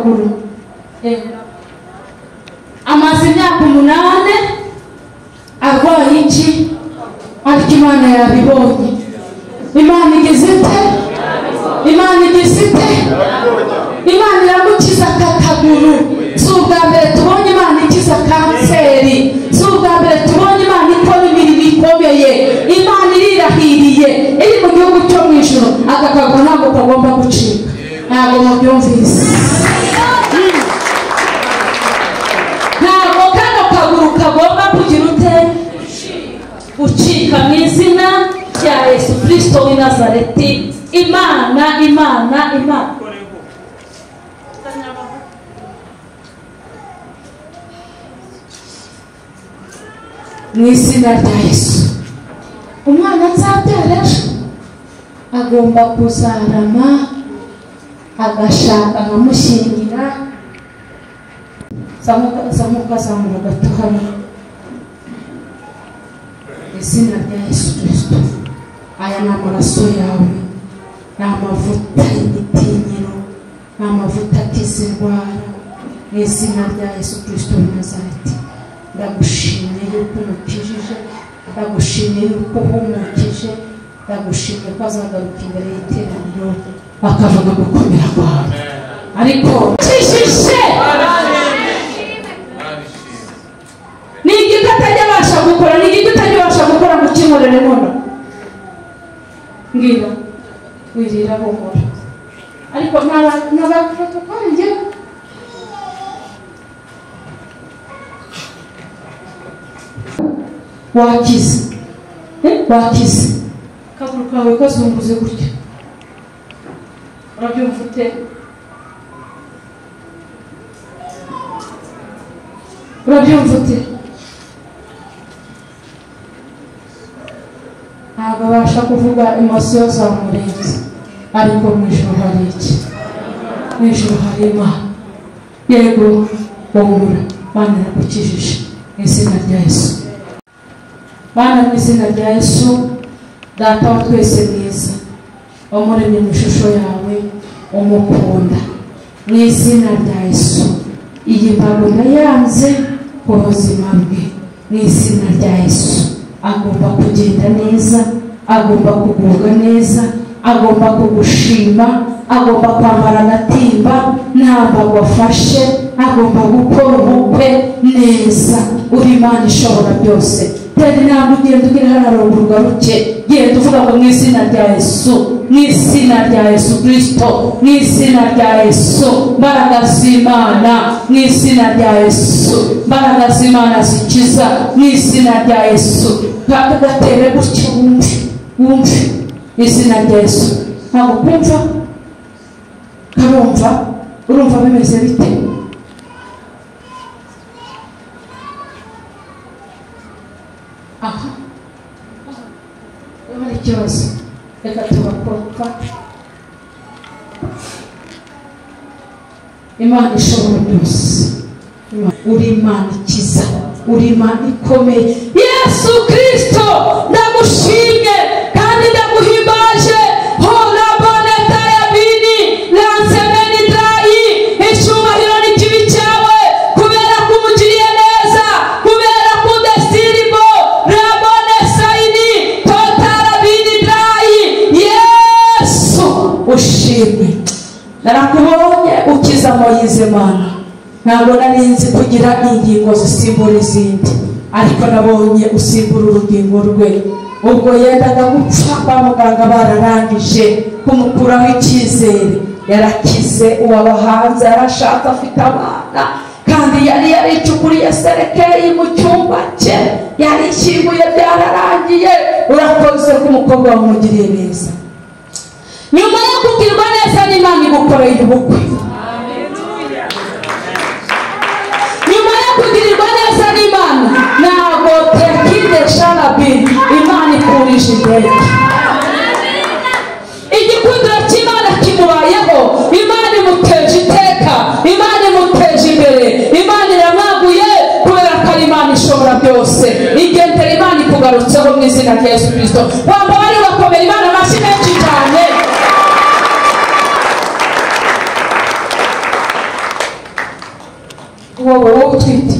Akaguru amaze imyaka 8 arwaye iki, ariko Imana yabibonye. Imana igize ite? Imana igize ite? Imana iramukiza akaguru. Si ubwa mbere tubonye Imana ikiza kanseri, si ubwa mbere tubonye Imana ikora imirimo ikomeye. Imana irirahiriye, iri mu gihugu cyo mu ijuru. Aka kaguru ntabwo kagomba gucika. Ntabwo mubyumvise. Ntabwo kano kaguru kagomba kugira ute? Gucika mu izina rya Yesu Kristo w'i Nazareti. Imana, Imana, Imana. Mu izina rya Yesu. Umwana nzabyara ejo agomba kuzarama, agashaka nkamushyingira. Zamuka zamura gato hano. Izina rya Yesu Kristo. Aya ni amaraso yawe, ni amavuta y'igitinyiro, ni amavuta akiza indwara. Mu izina rya Yesu Kristo w'i Nazareti, ndagushimye yuko umukijije, ndagushimye yuko uhumukije, ndagushimye ko azagaruka imbere y'iteraniro bakavuga gukomera kwawe. Ariko kijije ni igiti atajya abasha gukora, ni igiti utajya ubasha gukora ngo ukimurere muno. Mbwira wirira humura, ariko n'abaprotokole njyewe wakize, wakize. Akaguru kawe kazunguze gutya, urabyumva ute? Urabyumva ute? Ntabwo abasha kuvuga, emosiyo zamurenze, ariko mu ijuru hari iki? Mu ijuru hari Imana. Yego, humura, Mana iragukijije mu izina rya Yesu. Mana, mu izina rya Yesu, Data wa twese mwiza, wamuremye mu ishusho yawe, umukunda. Mu izina rya Yesu, iyi mbago ndayanze ku buzima bwe. Mu izina rya Yesu, agomba kugenda neza, agomba kugubwa neza, agomba kugushima, agomba kwambara agatimba, nta mbago afashe, agomba gukora ubukwe neza. Uri Imana ishobora byose. Tera intambwe ugenda ugira hano haruguru ugaruke, genda uvuga ngo mu izina rya Yesu, mu izina rya Yesu Kristo, mu izina rya Yesu, mbaraga z'Imana, mu izina rya Yesu, mbaraga z'Imana zikiza, mu izina rya Yesu. Gatere gutya wumve, wumve izina rya Yesu. Ntabwo kumva, karumva, urumva bimeze bite? Aha hari ikibazo, reka tubakopfa. Imana ishobora byose, uri Imana ikiza, uri Imana ikomeye. Yesu Kristo, ndagushimye kandi ndaguhimbaje. Hora boneta ya bini lansemeni drayi, icyubahiro ni kibi cyawe, kubera ko umugiriye neza, kubera ko udasiribo rabone sayini totara bini drayi. Yesu ushimwe. Narakubonye ukiza Moyize Mana. Ntabwo nari nzi kugira ingingo zisimbura izindi, ariko nabonye usimbura urugingo rwe. Ubwo yendaga gupfa, kwa muganga bararangije kumukuraho icyizere. Yarakize, uwabahanze yarashatse, afite abana, kandi yari yaricukuriye serekeri mu cyumba cye, yarishyinguye, byararangiye. Urakoze ko umukobwa wamugiriye neza. Nyuma yo kugirwa neza n'Imana igukoreye ubukwe. Nyuma yo kugirirwa neza n'Imana, ntabwo tekide sharabi, Imana ikurije indege. Igikundiro cy'Imana kimubayeho, Imana imuteje iteka, Imana imuteje imbere, Imana iramwaguye kubera ko ari Imana ishobora byose. Igendera Imana ikugarutseho mu izina rya Yesu Kristo. Wamba bari bakomera Imana amashyi menshi cyane. Wowe, wowe utwite.